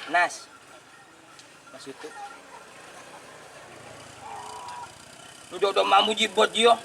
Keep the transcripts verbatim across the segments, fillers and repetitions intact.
Nas. Mas itu. Duduk dong mamu jibot jio.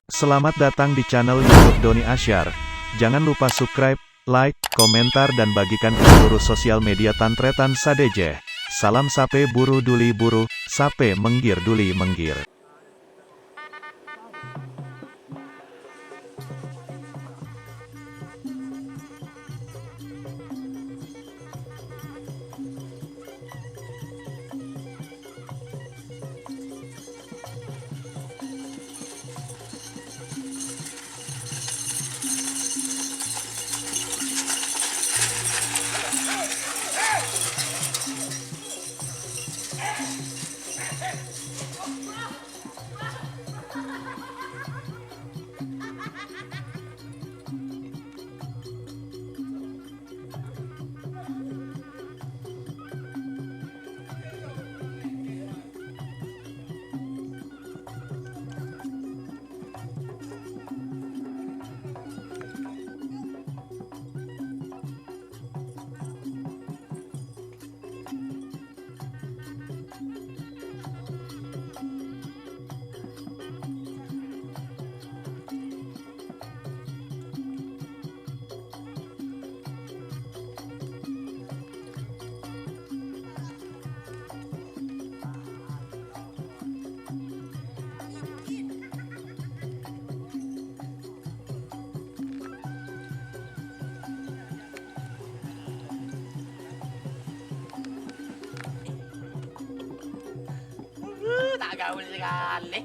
Selamat datang di channel YouTube Doni Asyar. Jangan lupa subscribe, like, komentar, dan bagikan ke seluruh sosial media Tantretan sadhâjâ. Salam sapè buru duli buru, sapè menggir duli menggir. Uh, ta' gaul sakalè.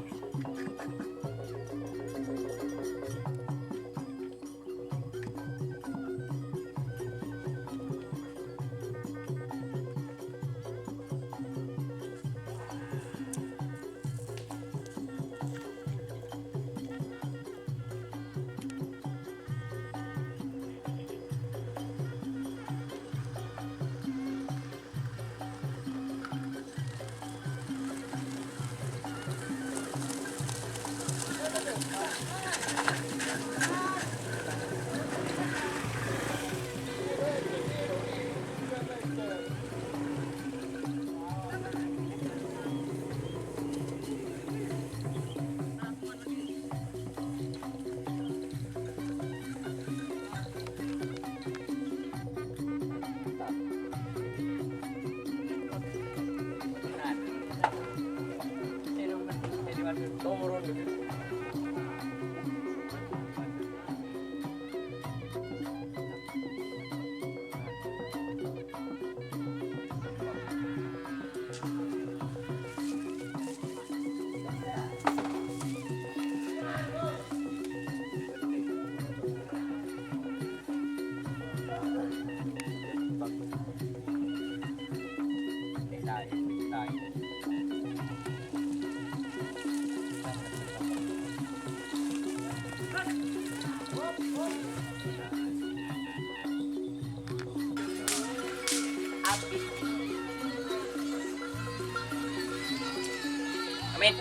Amin.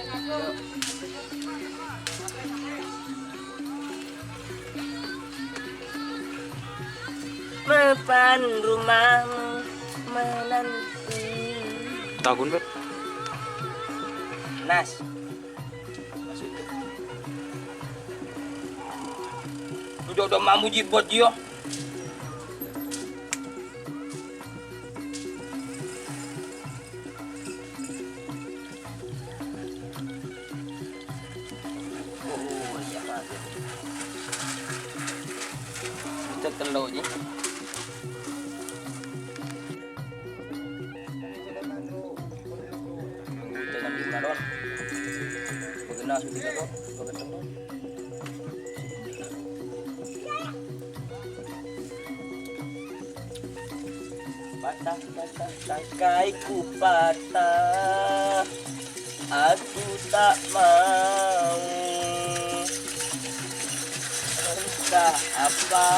Mapan rumahmu menanti. Tagun, Beb. Nas. Duduk-duduk mamu jibot jio. Oh, iya, Pak. Cek tello, ji. Anggota kami bulan, Don. Begenah sudah, Don. Begenah, Don. Patah, patah, tangkaiku patah. Aku tak mau. Entah apa.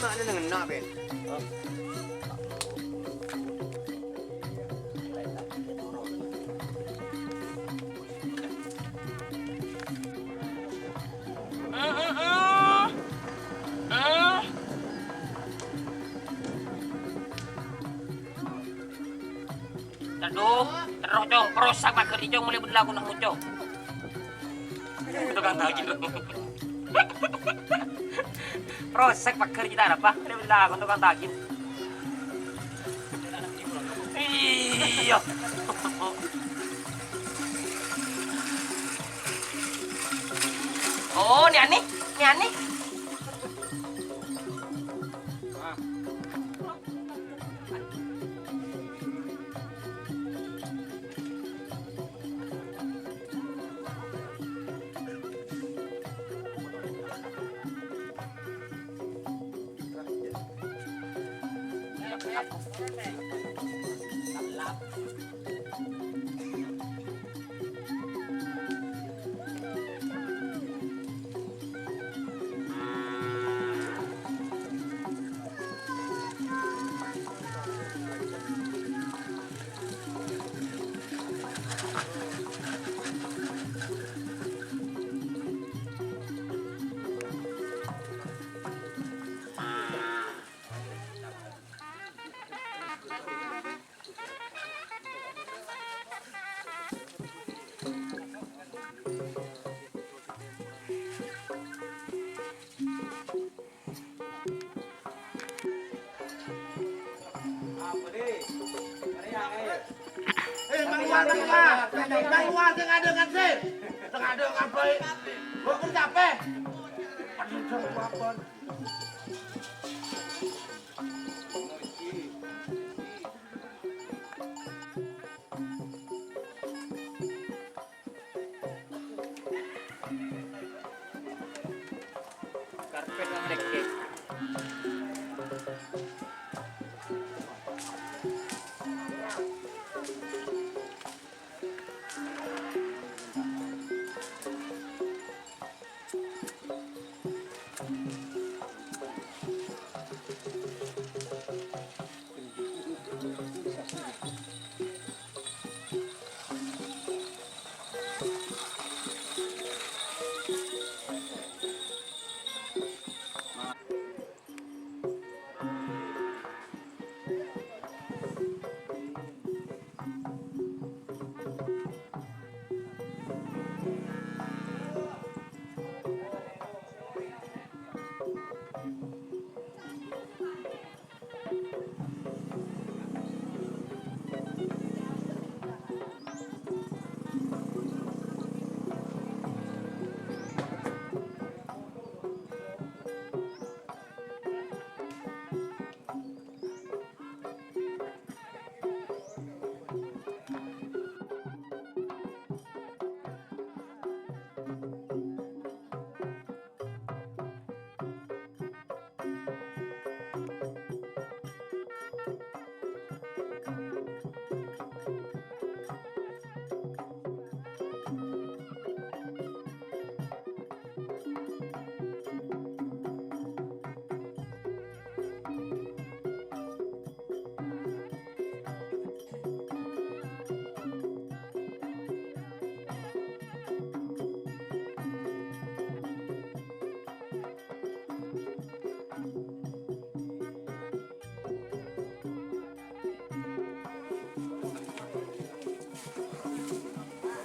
Ada ngenna, Ben. Aduh, terro, Cong. Perosak paghâr, Cong. Molaè bâdâ lakona, Cong. Tokang taghi', Cong. Perosak paghâr, Cong. Molaè bâdâ lakona tokang taghi'. Iyâ. Oh, nè anè, nè anè. Eh, nang luar, nang luar. Nang luar, sing ada ngasih. Sing ada ngapain? Gua pun capek. Aduh, udah, gua pun. Karpet nang dèkkè.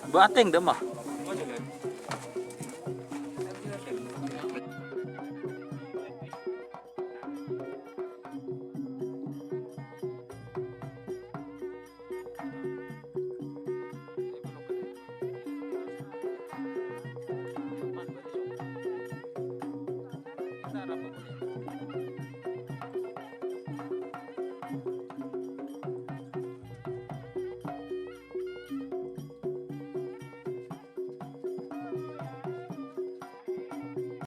Batèng dâ' emma.